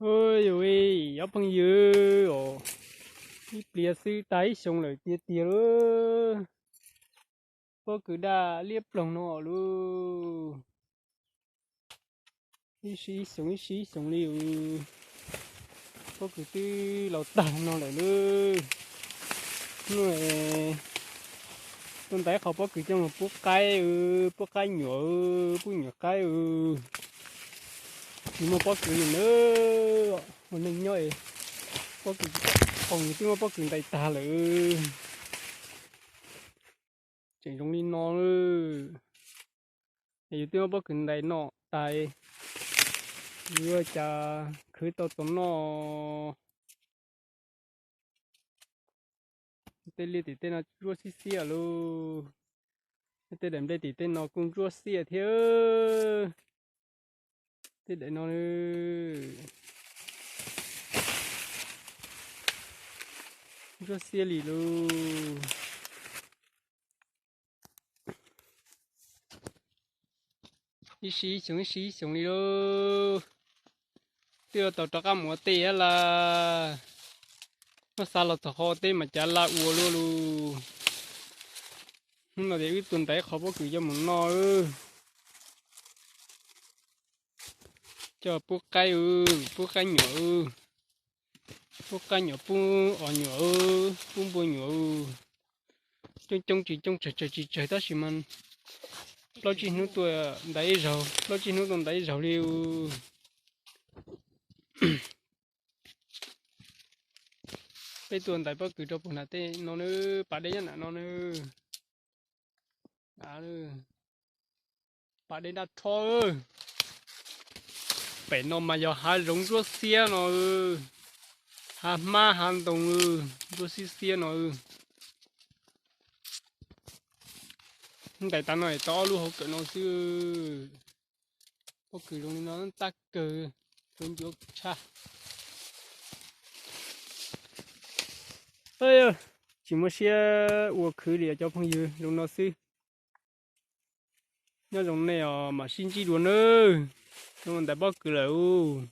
Ua li, ob phooj ywg, ib pliag xwb tag ib xyoo lawm tiag tiag lauj. Pob kws daj liab ploog no lauj. Ib sij ib xyoos ib sij ib xyoos li us. Pob kws twb laus tag no lawm lauj. Hnub no tuaj ntais qhov pob kws coj mus pub qaib, pub qaib nyuam, pub nyuam qaib. Tsis muaj pob kws li na. Ua neej nyob, pob kws, qhov twb muaj pob kws ntais tag lawm. Tseem zoo li no, es yus twb muaj pob kws ntais no tas, yuav ua cas khwv tau txaus noj. Tej liaj tim tej no ntsuab xiab xiab lauj. Tej daim nplej tim tej no kuj ntsuab xiab thiab. Tej daim no ntsuab xiab li lauj. Ib sij ib xyoos ib sij ib xyoos li lauj. Twb yuav tau rov qab mus ua teb lawm. Muab xa los txog qhov ua teb mas cav laj ua luaj lauj. Hnub no ces wb tuaj ntais qhov pob kws coj mus noj. Coj pub qaib, pub qaib nyuam, pub qaib nyuam, pub os nyuam, pub npua nyuam. Coob coob tsis coob, tsawg tsawg tsis tsawg, tab sis mas plaub tsib hnub tuaj ntais ib zaug, plaub tsib hnub tuaj ntais ib zaug li. Peb tuaj ntais pob kws rau puag nram tej no na, pas dej nyob nram no na. Pas dej daj rho. Pem no mas yog hav zoov ntsuab xiab no, hav hmab hav ntoo ntsuab xiab xiab no. Ntais tas no tau ob lub hauv kawm no xwb. Pob kws zoo li no tab kawg, tsuav ncuav tshaj. Tsis muaj siab ua khwv li cov phooj ywg, zoo no xwb. Nyob zoo nej os, mam sib ntsib dua nawb. Ntais pob kws lawm ub.